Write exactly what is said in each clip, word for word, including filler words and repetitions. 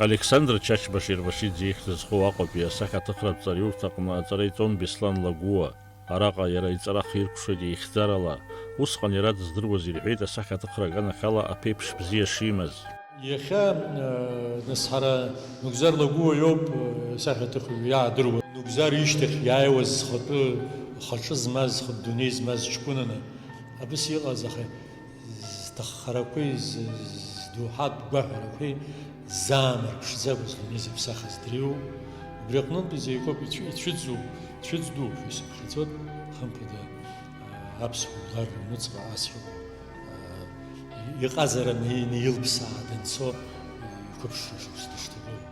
Александр Чачба-Шервашиӡе ихьӡ зхоу Аҟәатәи асахьаҭыхратә ҵараиурҭаҟны аҵара иҵон Беслан Лагәуа. Араҟа иара иҵара хиркәшеит еихьӡарала. Усҟан иара дыздыруаз ирҳәеит асахьаҭыхра аганахьала аԥеиԥш бзиа шимаз. Иахьа, э, нас ҳара Нугзар Лагәуа иоуп, э, сахьаҭыхҩы иаадыруа. Нугзар ишьҭахь иааиуаз зхатәы хаҿы змаз, зхатә дунеи змаз ҷкәынаны абас иҟаз, аха зҭаххарақәеи з-, здоуҳатә гәаҳәарақәеи заамырԥшӡакәа здунеи зыԥсахыз дреиуоуп. Убри аҟнытә изеиқәоуп, ицәы-, ицәыӡуп, цәыӡ дууп ҳәа исыԥхьаӡоит, хымԥада, аԥсуа жәлар рыҩнуҵҟа ас иҟоу, иҟазараны инеилԥсаа данцо, иқәыԥшра шықәс дышҭагылоу.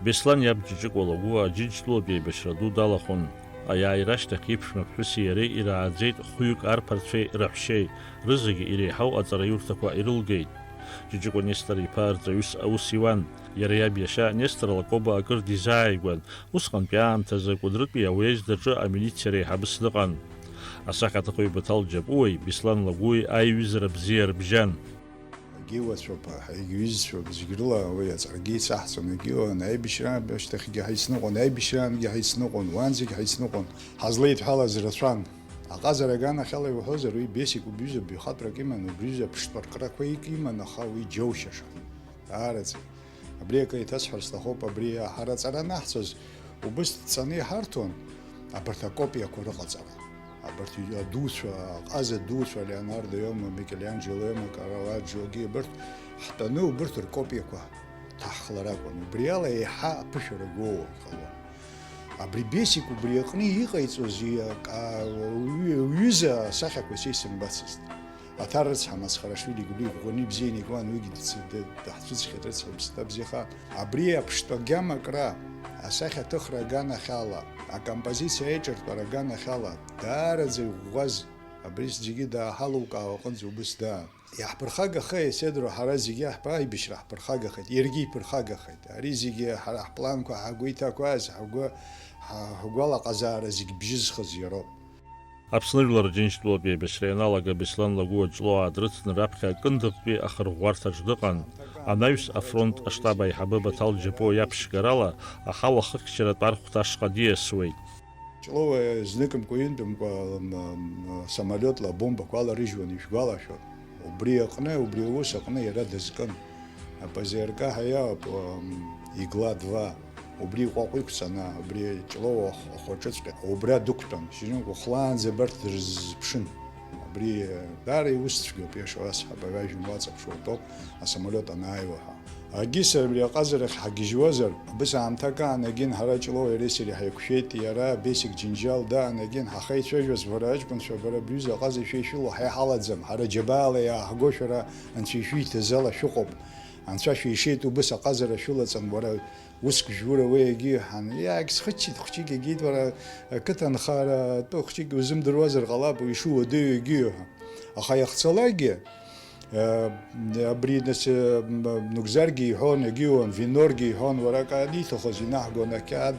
Беслан иаб Ҷыҷыкәа Лагәуа Аџьынџьтәылатә еибашьра ду далахәын. Аиааира ашьҭахь иԥшәма ԥҳәыси иареи ирааӡеит хәҩык арԥарцәеи раҳәшьеи, рызегьы иреиҳау аҵараиурҭақәа ирылгеит. Ҷыҷыкәа Нестор-иԥа арҵаҩыс аус иуан. Иара иаб иашьа Нестор Лакоба акыр дизааигәан, усҟантәи аамҭазы Кәыдрытәи ауездраҿы амилициа реиҳабыс дыҟан. Асахьаҭыхҩы Баҭал Џьапуеи Беслан Лагәуеи аиҩызара бзиа рыбжьан. Агьиуацәоуп, егьиҩызцәоуп, зегь рыла уи аҵарагьы еицаҳҵон, егьиуан, аибашьраан ашьҭахьгьы ҳаицныҟәон, аибашьраангьы ҳаицныҟәон, уанӡагь ҳаицныҟәон. Ҳазлеидҳәалаз рацәан. Аҟазара аганахьала иуҳәозар, уи Бесик убри ҩыза баҩхатәрак иман, убри ҩыза ԥштәы аркрақәа ик-, иман, аха уи џьоушьаша. Даараӡа. Абри акы еиҭасҳәар сҭахуп, абри ҳара аҵара анаҳҵоз, убыс дҵаны иҳарҭон абарҭ акопиақәа рыҟаҵара. Абарҭ адуцәа, аҟаза дуцәа, Леонардо иоума, Микеланџело иоума, Караваџьогьы, абарҭ ҳтәаны убарҭ ркопиақәа ҭаҳхлар акәын. Убри ала еиҳа аԥышәара гоуа ҟалон. Абри Бесик убри аҟны иҟаиҵоз иака-, уҩ-, уҩыза асахьақәа са исымбацызт. Аҭар рыцҳа Мацхарашвили игәы иӷәӷәаны ибзианы икуан, уигьы дц-, д-, даҳцәыӡхьеит, рыцҳа, иԥсҭа бзиахааит. Абри аԥштәы агьама акра, асахьаҭыхра аганахьала, акомпозициа аиҿартәара аганахьала, даараӡа иӷәӷәаз, абри зегьы дааҳалукаауа аҟынӡа убыс даан. Иаҳԥырхагахеит, Седро, ҳара зегьы ҳԥа-, аибашьра ҳԥырхагахеит, иаргьы иԥырхагахеит. Ари зегьы ҳара ҳпланқәа ҳгәы иҭақәаз, ҳгәы, ҳа-, ҳгәалаҟазаара зегь бжьызхыз иароуп. Аԥсны жәлар Џьынџьтәылатә еибашьра ианалага Беслан Лагәуа Ҷлоуаа дрыцны раԥхьа Кындыӷтәи ахырӷәӷәарҭаҿ дыҟан. Анаҩс афронт аштаб аиҳабы Баҭал Џьапуа иаԥшьгарала аҳауа хыхьчаратә архәҭа ашҟа диасуеит. Ҷлоуа зныкымкәа-ҩынтәымкәа, м, м, самолиотла абомбақәа аларыжьуан, ишәгәалашәон. Убри аҟны, убри аус аҟны иара дызкын. П З Р К ҳәа иоуп, м, Игла два. Убри иҟәаҟә иқәҵаны, убри Ҷлоуа ахә-, ахәаҿыҵәҟьа, убра дықәтәан, шьыжьынқәа хлаанӡа абарҭ дрызԥшын. Абри, э, даара иус цәгьоуп, иашоу асҳәап, аҩажәа уаҵаԥшуа утәоуп, асамолиот анааиуа ҳәа. Агьыс абри аҟазарахь ҳагьежьуазар, абыс аамҭак аан агьын ҳара Ҷлоуа иареи сареи ҳаиқәшәеит, иара Бесик Џьынџьал даан агьын ҳахеицәажәоз, бара аҷкәынцәа, бара бҩыза аҟаза ишәеишәыло ҳа иҳалаӡам, ҳара џьабаала иааҳго шәара анцәа ишәиҭаз ала шәыҟоуп, анцәа шәишеит, убыс аҟазара шәылаҵан, уара Уск жәура уи егьиҳәан, иагьсхыччеит, хәҷык егьит, уара, ақыҭанхара атәы хәҷык узымдыруазар ҟалап, уи шыуадаҩу егьиу ҳәа. Аха иахьцалакгьы, э, абри нас, э, м-, Нугзаргьы иҳәон, егьиуан, Виноргьы иҳәон, уара акы аниҭахыз инаҳгон ақьаад,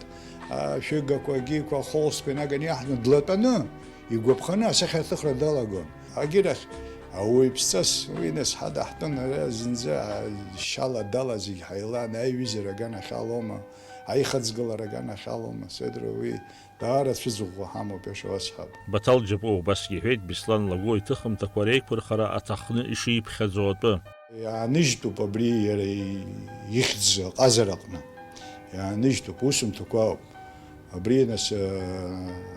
ашәыгақәа, агьиқәа, ахолстқәа инаганы иаҳҭон, длатәаны, игәаԥханы асахьаҭыхра далагон. Агьырахь, ауаҩԥсҵас уи нас ҳадаҳтәын, ара зынӡа шьала дала зегь ҳаилан, аиҩызара аганахьалома, аихаҵгылара аганахьалома, Седро уи даара цәыӡӷәӷәа ҳамоуп, иаша уасҳәап. Баҭал Џьапуа убасгьы иҳәеит, Беслан Лагәуа иҭыхымҭақәа реиқәырхара аҭахны ишиԥхьаӡо атәы. Иааныжьтәуп абри иара ихьӡ аҟазараҟны. Иааныжьтәуп, усумҭақәа ауп. Абри, нас, а,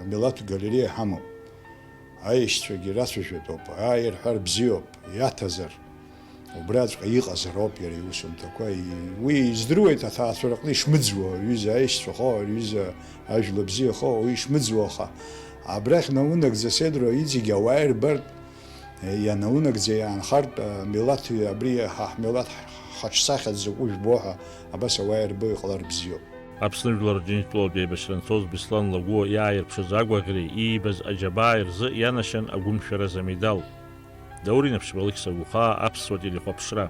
амилаҭ галереиа ҳамоуп. Аишьцәагьы рацәажәатәуп, ааи рҳәар бзиоуп, иаҭазар, убраҵәҟьа иҟазароуп иара иусумҭақәа. И-, уи издыруеит аҭаацәа рҟны ишмыӡуа, аҩыза аишьцәа хо, аҩыза ажәла бзиа хо, уи ишмыӡуа, аха абрахь наунагӡа Седро иҵегь ауаа ирбартә, ианаунагӡа иаанхартә, амилаҭ, абри ҳа ҳмилаҭ ҳаҿсахьа дзакәу жәбо ҳәа абас ауаа ирбо иҟалар бзиоуп. Аԥсны Жәлар Џьынџьтәылатә еибашьра анцоз Беслан Лагәуа иааирԥшыз агәаӷьреи иибаз аџьабааи рзы ианашьан агәымшәараз амедал. Даур Инаԥшьба, Алықьса Гәхаа, Аԥсуа телехәаԥшра.